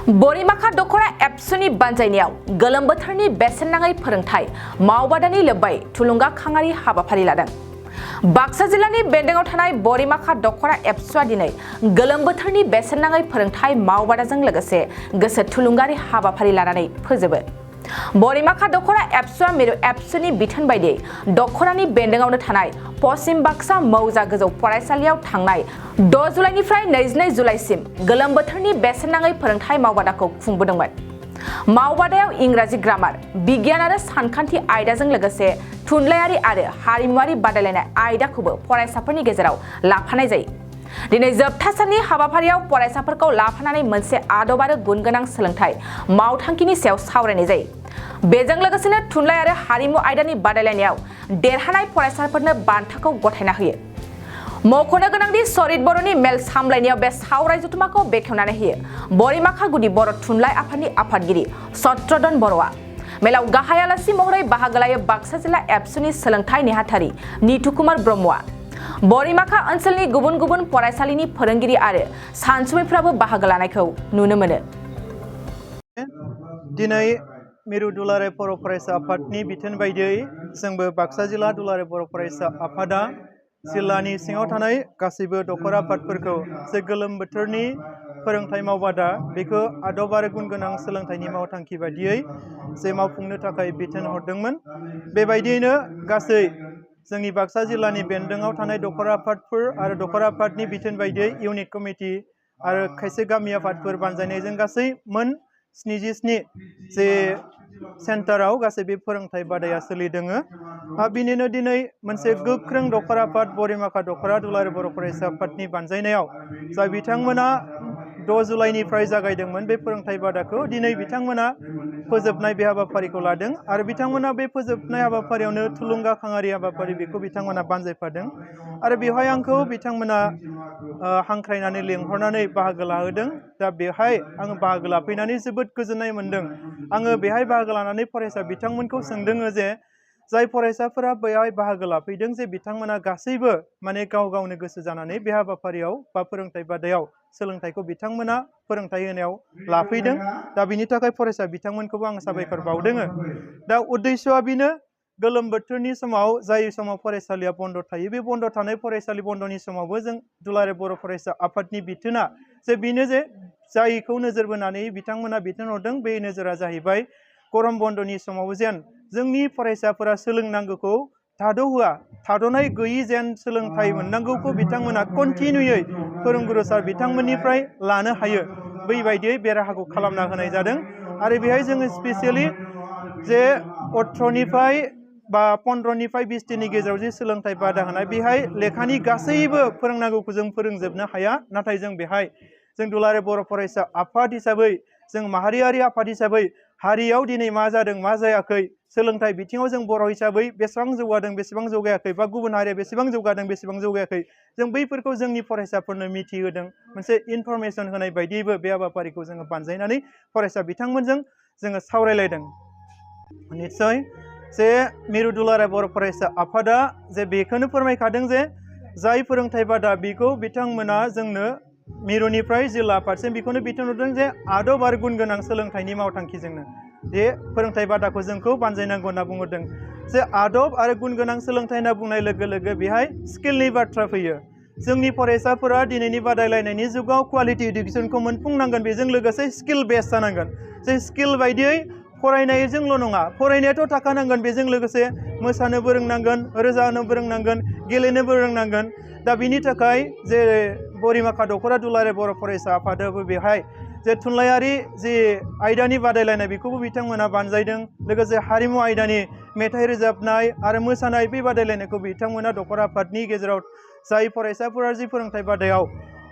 बरिमाखा दखर एबसुनि बानजायनायाव गोलोम बोथोरनि बेसेन नाङै फोरोंथाय मावबादानि लोब्बै थुलुंगाखाङारि हाबाफारि लादों। बाक्सा जिल्लानि बेन्दोंआव थानाय बरिमाखा दखर एबसुआ दिनै गोलोम बोथोरनि बेसेन नाङै फोरोंथाय मावबादाजों लोगोसे गोसो थुलुंगारि हाबाफारि लानानै फोजोबो। बरिमाखा दखर एबसुआ मिरु एबसुनि बिथोन बायदियै दखरानि बेन्दोंआवनो थानाय पश्चिम बाक्सा मौजा गोजौ फरायसालियाव थांनाय 6 जुलाइनिफ्राय 22 जुलाइसिम गोलोम बोथोरनि बेसेन नाङै फोरोंथाय मावबादाखौ खुंबोदोंमोन। मावबादायाव इंराजि ग्रामार, बिगियान आरो सानखान्थि आयदाजों लोगोसे थुनलाइयारि आरो हारिमुआरि बादायलायनाय आयदाखौबो फरायसाफोरनि गेजेराव लाफानाय जायो। दिनै जोबथा साननि हाबाफारियाव फरायसाफोरखौ लाफानानै मोनसे आदब आरो गुनगोनां सोलोंथाय मावथांखिनि सायाव सावरायनाय जायो। बेजों लोगोसेनो थुनलाइ आरो हारिमु आयदानि बादायलायनायाव देरहानाय फरायसाफोरनो बान्थाखौ गथायना होयो। मख'नो गोनांदि सरित बर'नि मेल सामलायनायाव बे सावराय जथुमाखौ बेखेवनानै होयो बरिमाखा गुदि बर' थुनलाइ आफादनि आफादगिरि सत्रधन बर'आ। मेलाव गाहाय आलासि महरै बाहागो लायो बाक्सा जिल्ला एबसुनि सोलोंथाय नेहाथारि निथु कुमार ब्रह्मआ। बरिमाखा ओनसोलनि गुबुन गुबुन फरायसालिनि फोरोंगिरि आरो सानसुमैफ्राबो बाहागो लानायखौ नुनो मोनो। दिनै मिरु दुलाराय बर' फरायसा आफादनि बिथोन बायदियै जोंबो बाक्सा जिल्ला दुलाराय बर' फरायसा आफादा जिल्लानि सिङाव थानाय गासैबो दखर आफादफोरखौ जे गोलोम बोथोरनि फोरोंथाय मावबादा बेखौ आदब आरो गुन गोनां सोलोंथाइनि मावथांखि बायदियै जे मावफुंनो थाखाय बिथोन हरदोंमोन। बेबायदियैनो गासै जोंनि बाक्सा जिल्लानि बेन्दोंआव थानाय दखर आफादफोर आरो दखर आफादनि बिथोन बायदियै इउनिट कमिटि आरो खायसे गामि आफादफोर बानजायनायजों गासै मोन 77 जे सेन्टाराव गासै बे फोरोंथाय बादाया सोलिदों। बिनिनो दिनै मोनसे गोख्रों दखर आफाद बरिमाखा दखरा दुलाराय बर' फरायसा आफादनि बानजायनायाव जाय बिथांमोना 6 जुलाइनिफ्राय जागायदोंमोन बे फोरोंथाय बादाखौ दिनै बिथांमोना फोजोबनाय बे हाबाफारिखौ लादों आरो बिथांमोना बे फोजोबनाय हाबाफारियावनो थुलुंगाखाङारि हाबाफारि बेखौ बिथांमोना बानजायफादों आरो बेवहाय आंखौ बिथांमोना हांख्रायनानै लेंहरनानै बाहागो लाहोदों। दा बेवहाय आङो बाहागो लाफैनानै जोबोद गोजोननाय मोनदों। आङो बेहाय बाहागो लानानै फरायसा बिथांमोनखौ सोंदों जे जाय फरायसाफोरा बेहाय बाहागो लाफैदों जे बिथांमोना गासैबो माने गाव गावनो गोसो जानानै बे हाबाफारियाव बा फोरोंथाय बादायाव सोलोंथाइखौ बिथांमोना फोरोंथाय होनायाव लाफैदों। दा बिनि थाखाय फरायसा बिथांमोनखौबो आं साबायखर बावदों। दा उद्देश्यआ बेनो गोलोम बोथोरनि समाव जाय समाव फरायसालिया बन्द थायो बे बन्द थानाय फरायसालि बन्दनि समावबो जों दुलाराय बर' फरायसा आफादनि बिथोना जे बेनो जे जायखौ नोजोर बोनानै बिथांमोना बिथोन हरदों बे नोजोरा जाहैबाय गरम बन्दनि समाव जेन जोंनि फरायसाफोरा सोलोंनांगौखौ थाद'होआ, थाद'नाय गैयि जेन सोलोंथाइ मोननांगौखौ बिथांमोना कन्टिनिउयै फोरोंगुरु सार बिथांमोननिफ्राय लानो हायो बैबायदियै बे राहाखौ खालामना होनाय जादों। आरो बेहाय जोङो स्पेसियेलि जे 18निफ्राय बा 15निफ्राय 20 दिननि गेजेराव जे सोलोंथाइ बादा होनाय बेहाय लेखानि गासैबो फोरोंनांगौखौ जों फोरोंजोबनो हाया। नाथाय जों बेहाय जों दुलाराय बर' फरायसा आफाद हिसाबै जों माहारियारि आफाद हिसाबै हारियाव दिनै मा जादों मा जायाखै सोलोंथाइ बिथिङाव जों बर' हिसाबै बेसेबां जौगादों बेसेबां जौगायाखै बा गुबुन हारिया बेसेबां जौगादों बेसेबां जौगायाखै जों बैफोरखौ जोंनि फरायसाफोरनो मिथिहोदों। मोनसे इनफरमेसन होनाय बायदियैबो बे हाबाफारिखौ जोङो बानजायनानै फरायसा बिथांमोनजों जोङो सावरायलायदों। निस्सय जे मिरु दुलाराय बर' फरायसा आफादा जे बेखौनो फोरमायखादों जे जाय फोरोंथाय बादा बेखौ बिथांमोना जोंनो मिरुनिफ्राय जिल्ला फारसे बेखौनो बिथोन हरदों जे आदब आरो गुन गोनां सोलोंथाइनि मावथांखिजोंनो बे फोरोंथाय बादाखौ जोंखौ बानजायनांगौ होनना बुंहरदों। जे आदब आरो गुन गोनां सोलोंथाइ होनना बुंनाय लोगो लोगो बेहाय स्किलनि बाथ्रा फैयो। जोंनि फरायसाफोरा दिनैनि बादायलायनायनि जुगाव क्वालिटि इडुकेसनखौ मोनफुंनांगोन, बेजों लोगोसे स्किल बेस जानांगोन। जे स्किल बायदियै फरायनायजोंल' नङा, फरायनायाथ' थाखानांगोन, बेजों लोगोसे मोसानोबो रोंनांगोन, रोजाबनोबो रोंनांगोन, गेलेनोबो रोंनांगोन। दा बिनि थाखाय जे बरिमाखा दखरा दुलाराय बर' फरायसा आफादाबो बेहाय जे थुनलाइयारि जि आयदानि बादायलायनाय बेखौबो बिथांमोना बानजायदों। लोगोसे हारिमु आयदानि मेथाइ रोजाबनाय आरो मोसानाय बे बादायलायनायखौ बिथांमोना दखर आफादनि गेजेराव जाय फरायसाफोरा जि फोरोंथाय बादायाव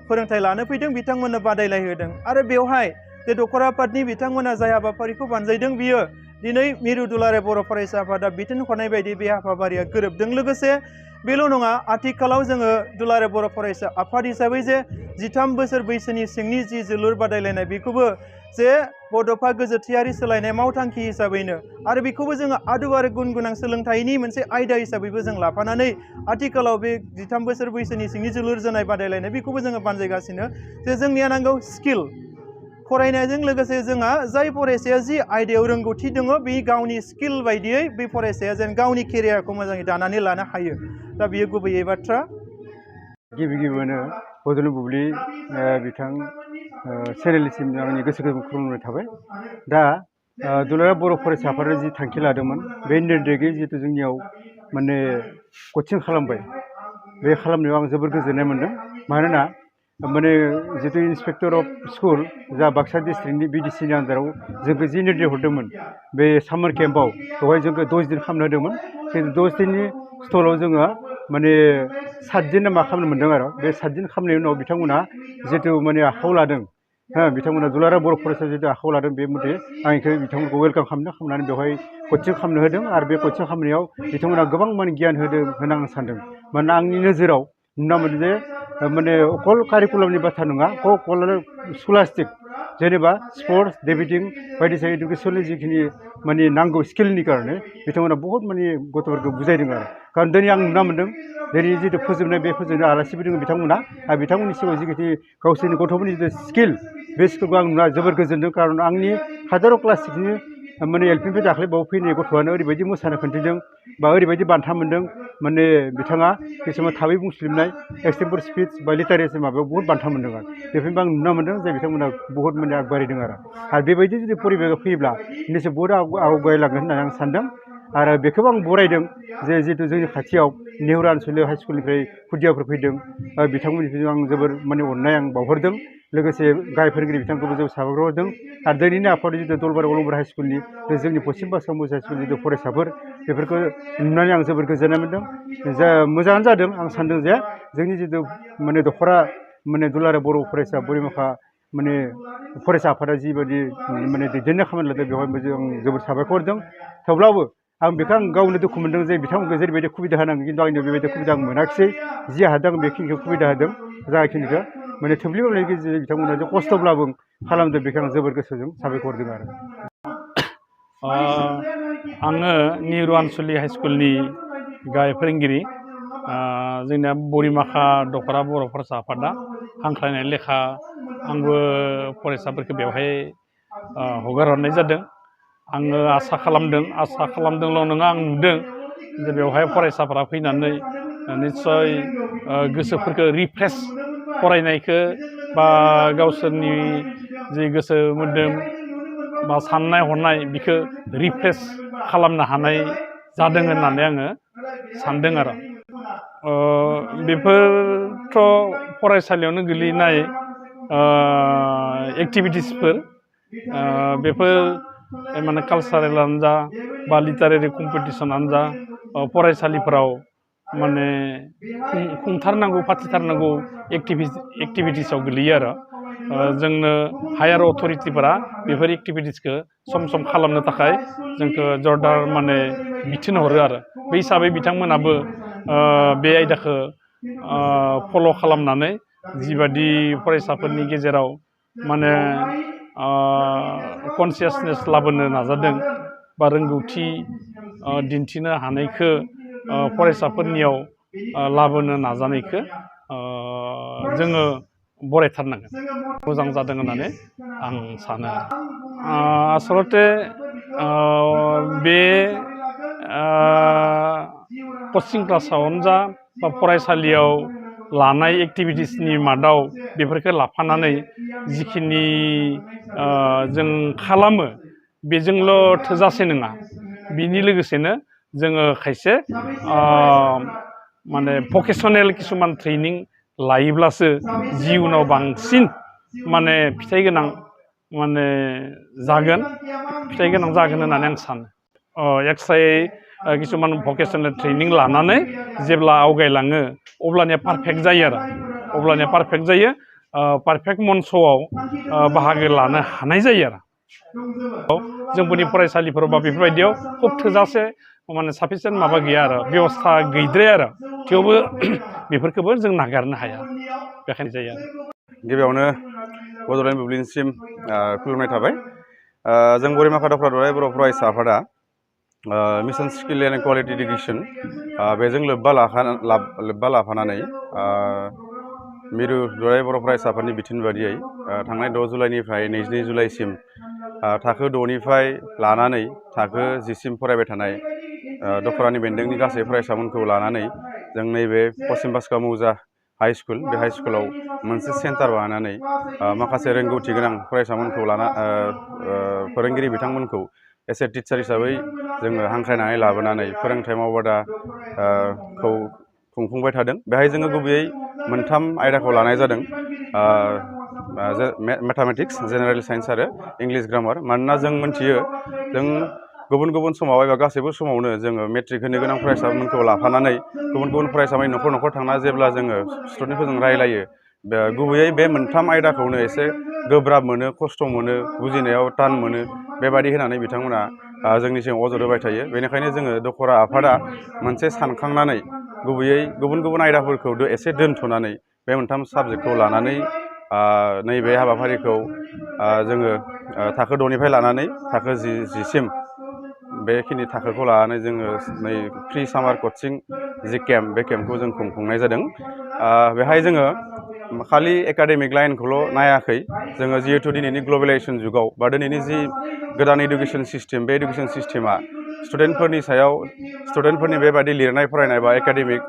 फोरोंथाय लानो फैदों बिथांमोननो बादायलायहोदों। आरो बेवहाय जे दखर आफादनि बिथांमोना जाय हाबाफारिखौ बानजायदों बियो दिनै मिरु दुलाराय बर' फरायसा आफादा बिथोन हरनाय बायदि बे हाबाफारिया गोरोबदों। लोगोसे बेल' नङा, आथिखालाव जोङो दुलाराय बर' फरायसा आफाद हिसाबै जे 13 बोसोर बैसोनि सिंनि जि जोलुर बादायलायनाय बेखौबो जे बड'फा गोजोथायारि सोलायनाय मावथांखि हिसाबैनो आरो बेखौबो जोङो आदब आरो गुन गोनां सोलोंथाइनि मोनसे आयदा हिसाबैबो जों लाफानानै आथिखालाव बे 13 बोसोर बैसोनि सिंनि जोलुर जोनाय बादायलायनाय बेखौबो जोङो बानजायगासिनो। जे जोंनिया नांगौ स्किल, फरायनायजों लोगोसे जोंहा जाय फरायसाया जि आयदायाव रोंगौथि दङ बे गावनि स्किल बायदियै बे फरायसाया जेन गावनि केरियारखौ मोजाङै दानानै लानो हायो दा बियो गुबैयै बाथ्रा गिबियावनो बड'लेण्ड बुब्लि बिथां चेनेलसिम आंनि गोसो गोरबो खुलुमनाय थाबाय दा दुलाराय बर' फरायसा आफादा जि थांखि लादोंमोन बे निर्देगै जिहेतु जोंनियाव माने कचिं खालामबाय बे खालामनायाव आं जोबोर गोजोननाय मोन्दों मानोना माने जितु इन्सपेक्टर अफ स्कुल जा बाक्सा डिस्ट्रिक्टनि बिडिसिनि आन्दाराव जोंखौ जि निर्देश हरदोंमोन बे सामार केम्पआव बेवहाय जोंखौ 10 दिन खालामनो होदोंमोन खिन्थु 10 दिननि स्थलाव जोङो माने 7 दिन मा खालामनो मोन्दों आरो बे 7 दिन खालामनायनि उनाव बिथांमोना जितु माने आखायाव लादों बिथांमोना दुलाराय बर' फरायसाया जितु आखायाव लादों बे मथे आं बेखौ बिथांमोनखौ वेलकाम खालामनानै बेवहाय कचिं खालामनो होदों आरो बे कचिं खालामनायाव बिथांमोना गोबां माने गियान होदों होनना आं सानदों मानोना आंनि नोजोराव नुना मोनो जे माने अकल कारिकुलामनि बाथ्रा नङा अकल स्कलास्टिक जेनेबा स्पर्ट्स डेबेटिं बायदिसिना इडुकेसननि जिखिनि माने नांगौ स्किलनि कारणे बिथांमोना बहुत माने गथ'फोरखौ बुजायदों आरो खारन दिनै आं नुना मोन्दों दिनै जितु फोजोबनाय बे फोजोबनाय आलासिबो दङ बिथांमोना आरो बिथांमोननि सिगाङाव जिखिनि गावसोरनि गथ'फोरनि जितु स्किल बे स्किलखौ आं नुना जोबोर गोजोनदों खारन आंनि हाजाराव क्लास 6नि माने एलपिनिफ्राय दाख्लै बाव फैनाय गथ'आनो ओरैबायदि मोसानो खोन्थिदों बा ओरैबायदि बान्था मोन्दों माने बिथाङा किसुमान थाबै बुंस्लिबनाय एक्सटेम्पर स्पिच बा लिटारेसि माबायाव बहुत बान्था मोन्दों आरो बेफोरनिफ्राय आं नुना मोन्दों जे बिथांमोना बहुत माने आगबारिदों आरो बेबायदि जुदि परिबेखआव फैयोब्ला निश्चय बहुत आवगायलांगोन होननानै आं सानदों आरो बेखौबो आं बरायदों जे जितु जोंनि खाथियाव नेहुरु आनसलिक हाइ स्कुलनिफ्राय खुदियाफोर फैदों बिथांमोननिफ्राय आं जोबोर माने अननाय आं बावहरदों लोगोसे गाहाय फोरोंगिरि बिथांखौबो जों साबायखर होदों आरो दिनैनि आफाद जितु दलबारि अलंबार हाइ स्कुलनि जोंनि पश्चिम बाक्सा हाइ स्कुलनि जितु फरायसाफोर बेफोरखौ नुनानै आं जोबोर गोजोननाय मोन्दों जा मोजाङानो जादों आं सानदों जे जोंनि जितु माने दखरा माने दुलाराय बर' फरायसा बरिमाखा माने फरायसा आफादा जिबायदि माने दैदेननाय खामानि लादों बेवहाय आं जोबोर साबायखर होदों थेवब्लाबो आं बेखौ आं गावनो दुखु मोन्दों जे बिथांमोनखौ जेरैबायदि सुबिदा होनांगौ खिन्थु आंनियाव बेबायदि सुबिदा आं मोनाखिसै जि हादों आं बेखिनिखौ सुबिदा होदों जाखिनिखौ माने थोब्ले माब्ले गेजेरजों बिथांमोना जे खस्थ'ब्लाबो खालामदों बेखौ आं जोबोर गोसोजों साबायखर होदों आरो आङो नेहुरु आनसलिक हाइ स्कुलनि गाहाय फोरोंगिरि जोंनिया बरिमाखा दखरा बर' फरायसा आफादा हांख्रायनाय लेखा आंबो फरायसाफोरखौ बेवहाय हगार हरनाय जादों आङो आसा खालामदोंल' नङा आं नुदों जे बेवहाय फरायसाफोरा फैनानै निस्सय गोसोफोरखौ रिफ्रेस फरायनायखौ बा गावसोरनि जि गोसो मोदोम बा साननाय हनाय बिखौ रिफ्रेस खालामनो हानाय जादों होननानै आङो सानदों आरो बेफोरथ' फरायसालियावनो गोलैनाय एक्टिभिटिसफोर बेफोर माने कालसारेलानो जा बा लिटारेरि कम्पिटिसनानो जा फरायसालिफोराव माने खुंथारनांगौ फाथिथारनांगौ एक्टिभिटिसाव गोलैयो आरो जोंनो हायार अथ'रिटिफोरा बेफोर एक्टिभिटिसखौ सम सम खालामनो थाखाय जोंखौ जरदार माने बिथोन हरो आरो बे हिसाबै बिथांमोनाबो बे आयदाखौ फल' खालामनानै जिबादि फरायसाफोरनि गेजेराव माने कनसियासनेस लाबोनो नाजादों बा रोंगौथि दिन्थिनो हानायखौ फरायसाफोरनियाव लाबोनो नाजानायखौ जोङो बरायथारनांगोन मोजां जादों होननानै आं सानो आसलते बे कचिं क्लासावनो जा बा फरायसालियाव लानाय एक्टिभिटिसनि मादाव बेफोरखौ लाफानानै जिखिनि जों खालामो बेजोंल' थोजासे नङा बिनि लोगोसेनो जोङो खायसे माने भकेसनेल किसुमान ट्रेनिं लायोब्लासो जिउनाव बांसिन माने फिथाइ गोनां माने जागोन होननानै आं सानो एक्सट्रायै किसुमान भकेसनेल ट्रेनिं लानानै जेब्ला आवगायलाङो अब्लानिया पारफेक्ट जायो पारफेक्ट मन्सआव बाहागो लानो हानाय जायो आरो जोंफोरनि फरायसालिफोराव बा बेफोरबायदियाव खुब थोजासे माने साफिसियेन्ट माबा गैया आरो बेबस्था गैद्राया आरो थेवबो बेफोरखौबो जों नागारनो हाया बेखायनो जायो आरो गिबियावनो बड'लेण्ड बुब्लिनिसिम खुलुमनाय थाबाय जों बरिमाखा दखरा दुलाराय बर' फरायसा आफादा mission skill and quality education बेजों लोब्बा लाफानानै मिरु दुलाराय बर' फरायसा आफादनि बिथोन बादियै थांनाय 6 जुलाइनिफ्राय 22 जुलाइसिम थाखो 6निफ्राय लानानै थाखो 10सिम फरायबाय थानाय दखरानि बेन्दोंनि गासै फरायसामोनखौ लानानै जों नैबे पश्चिम बास्का मौजा हाई स्कुल बे हाई स्कुलाव मोनसे सेन्टार बानायनानै माखासे रोंगौथि गोनां फरायसामोनखौ लाना फोरोंगिरि बिथांमोनखौ एस ए टिचार हिसाबै जोङो हांख्रायनानै लाबोनानै फोरोंथाइ मावबादा खौ खुंफुंबाय थादों। बेहाय जोङो गुबैयै मोनथाम आयदाखौ लानाय जादों, मेथामेटिक्स, जेनेरेल साइन्स आरो इंलिश ग्रामार। मानोना जों मोनथियो जों गुबुन गुबुन समाव एबा गासैबो समावनो जोङो मेट्रिक होनो गोनां फरायसामोनखौ लाफानानै गुबुन गुबुन फरायसाफोरनि न'खर न'खर थांना जेब्ला जोङो स्टुडेन्टफोरजों रायलायो, गुबैयै बे मोनथाम आयदाखौनो एसे गोब्राब मोनो, खस्थ' मोनो, बुजिनायाव तान मोनो, बेबादि होनानै बिथांमोना जोंनि सिगाङाव अजद होबाय थायो। बेनिखायनो जोङो दखरा आफादा मोनसे सानखांनानै गुबैयै गुबुन गुबुन आयदाफोरखौ एसे दोनथ'नानै बे मोनथाम साबजेक्टखौ लानानै नैबे हाबाफारिखौ जोङो थाखो 6निफ्राय लानानै थाखो 10सिम बेखिनि थाखोखौ लानानै जोङो नै प्रि सामार कचिं जि केम्प, बे केम्पखौ जों खुंफुंनाय जादों। बेहाय जोङो खालि एकाडेमिक लाइनखौल' नायाखै, जोङो जिहेतु दिनैनि ग्लबेलाइजेसन जुगाव बा दिनैनि जि गोदान इडुकेसन सिस्टेम, बे इडुकेसन सिस्टेमा स्टुडेन्टफोरनि सायाव स्टुडेन्टफोरनि बेबादि लिरनाय फरायनाय बा एकाडेमिक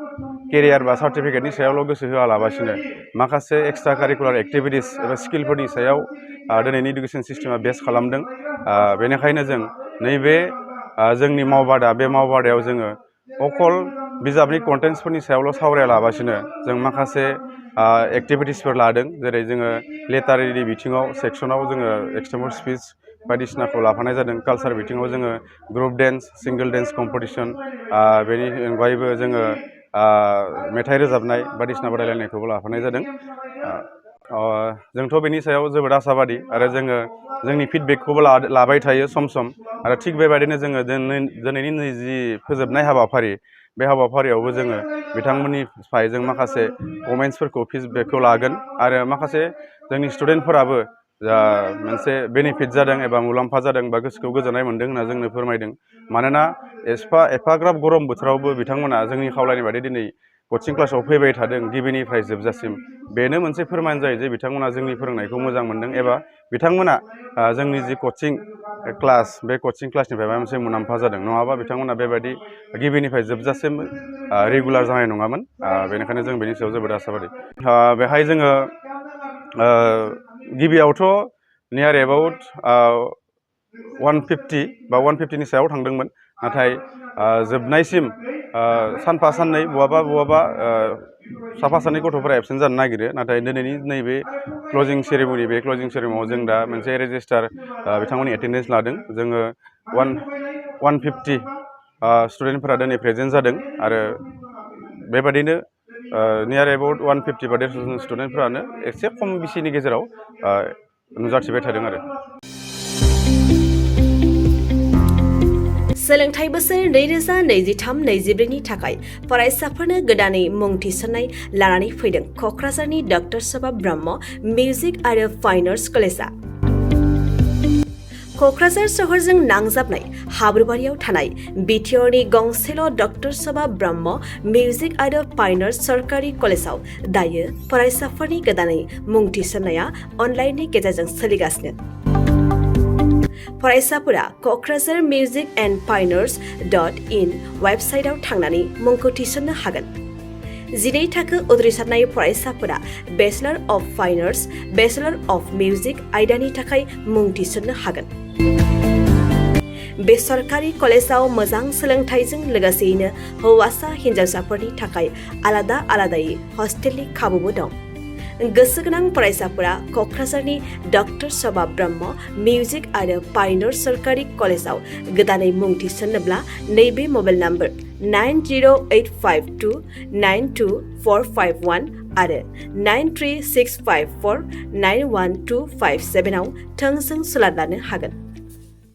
केरियार बा सार्टिफिकेटनि सायावल' गोसो होआलाबासिनो माखासे एक्सट्रा कारिकुलार एक्टिभिटिस एबा स्किलफोरनि सायाव दिनैनि इडुकेसन सिस्टेमा बेस खालामदों। बेनिखायनो जों नैबे जोंनि मावबादा, बे मावबादायाव जोङो अकल बिजाबनि कन्टेन्ट्सफोरनि सायावल' सावरायालाबासिनो जों माखासे एक्टिभिटिसफोर लादों। जेरै जोङो लिटारेरि बिथिङाव सेक्सनाव जोङो एक्सटेम्पर स्पिच बायदिसिनाखौ लाफानाय जादों। कालसार बिथिङाव जोङो ग्रुप डेन्स, सिंगोल डेन्स कम्पिटिसन, बेनि अनगायैबो जोङो मेथाइ रोजाबनाय बायदिसिना बादायलायनायखौबो लाफानाय जादों। जोंथ' बेनि सायाव जोबोद आसाबादि आरो जोङो जोंनि फिडबेकखौबो लाबाय थायो सम सम। आरो थिग बेबायदिनो जोङो दिनैनि जि फोजोबनाय हाबाफारि, बे हाबाफारियावबो जोङो बिथांमोननिफ्राय जों माखासे कमेन्ट्सफोरखौ, फिडबेकखौ लागोन आरो माखासे जोंनि स्टुडेन्टफोराबो मोनसे बेनिफिट जादों एबा मुलाम्फा जादों बा गोसोखौ गोजोननाय मोनदों होनना जोंनो फोरमायदों। मानोना एफाग्राब गरम बोथोरावबो बिथांमोना जोंनि खावलायनाय बायदि दिनै कचिं क्लासाव फैबाय थादों गिबिनिफ्राय जोबजासिम। बेनो मोनसे फोरमान जायो जे बिथांमोना जोंनि फोरोंनायखौ मोजां मोनदों एबा बिथांमोना जोंनि जि कचिं क्लास, बे कचिं क्लासनिफ्राय माबा मोनसे मुलाम्फा जादों। नङाबा बिथांमोना बेबायदि गिबिनिफ्राय जोबजासिम रेगुलार जानाय नङामोन। बेनिखायनो जों बेनि सायाव जोबोद आसाबादि। बेहाय जोङो गिबियावथ' नियार एबाउट 150 बा 150नि सायाव थांदोंमोन। नाथाय जोबनायसिम सानफा साननै बहाबा साफा सानै गथ'फोरा एबसेन्ट जानो नागिरो। नाथाय दिनैनि नैबे क्लजिं सेरेमनि, बे क्लजिं सेरेमनियाव जों दा मोनसे रेजिस्टार बिथांमोननि एटेन्डेन्स लादों। जोङो 150 स्टुडेन्टफोरा दिनै प्रेजेन्ट जादों आरो बेबादिनो नियार एबाउट 150 बा 150 स्टुडेन्टफोरानो एसे खम बिसिनि गेजेराव नुजाथिबाय थादों आरो। सोलोंथाइ बोसोर 2023-24नि थाखाय फरायसाफोरनो गोदानै मुं थिसननाय लानानै फैदों क'क्राझारनि दखर ब्रह्म मिउजिक आरो फाइन आर्ट्स कलेजआ। क'क्राझार सहरजों नांजाबनाय हाब्रुबारियाव थानाय बिटिआरनि गंसेल' दखर ब्रह्म मिउजिक आरो फाइन आर्ट्स सरकारि कलेजआव दायो फरायसाफोरनि गोदानै मुं थिसननाया अनलाइननि गेजेरजों सोलिगासिनो। फरायसाफोरा क'क्राझार मिउजिक एन्ड फाइन आर्ट्स.in वेबसाइटआव थांनानै मुंखौ थिसननो हागोन। 12 थाखो उद्रिसारनाय फरायसाफोरा bachelor of fine arts, bachelor of music आयदानि थाखाय मुं थिसननो हागोन। बे सरकारि कलेजआव मोजां सोलोंथाइजों लोगोसेयैनो हौवासा हिन्जावसाफोरनि थाखाय आलादा आलादायै हस्टेलनि खाबुबो दं। गोसो गोनां फरायसाफोरा क'क्राझारनि दखर ब्रह्म मिउजिक आरो फाइन आर्ट्स सरकारि कलेजआव गोदानै मुं थिसन्नोब्ला नैबे मबाइल नम्बर 9085292451 आरो 93654912557 आव थोंजों सुलाद लानो हागोन।